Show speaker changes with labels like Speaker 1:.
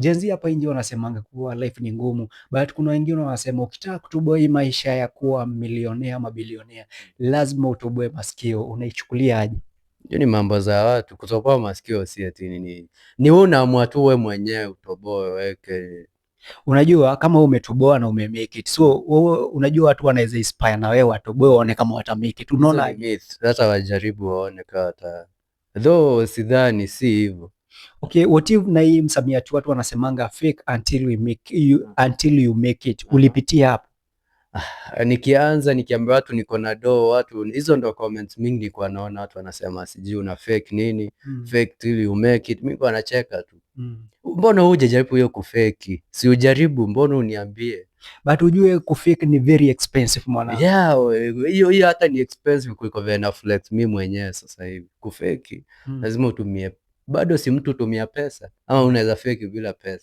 Speaker 1: Gen Z hapa nje wanasemanga kuwa life ni ngumu, but kuna wengine wanasema ukitaka kutoboa hii maisha ya kuwa milionea ama bilionea lazima utoboe masikio. Unaichukulia aje?
Speaker 2: Hiyo ni mambo za watu kutoboa masikio, si ati nini, ni wewe unaamua tu wewe mwenyewe utoboe uweke.
Speaker 1: Unajua kama wewe umetoboa na ume make it, so wewe unajua watu wanaweza inspire na wewe watoboe waone kama wata make it. Unaona
Speaker 2: Hizo ni myth. Sasa wajaribu waone kama wata, though sidhani, si hivyo.
Speaker 1: Okay, what if na hii msamiati watu wanasemanga "fake until we make you, until you make it"? Ulipitia hapo?
Speaker 2: Nikianza nikiambia watu niko na doo, watu, hizo ndo comments mingi nilikuwa naona, watu wanasema sijui una fake nini, fake till you make it. Mimi nilikuwa nacheka tu. Mbona hujajaribu hiyo kufeki? Si ujaribu, mbona uniambie?
Speaker 1: But ujue kufake ni very expensive, mwana.
Speaker 2: Yeah, hiyo hiyo hata ni expensive kuliko vile na flex mi mwenyewe sasa hivi. Kufeki lazima utumie, bado si mtu utumia pesa, ama unaweza feki bila pesa?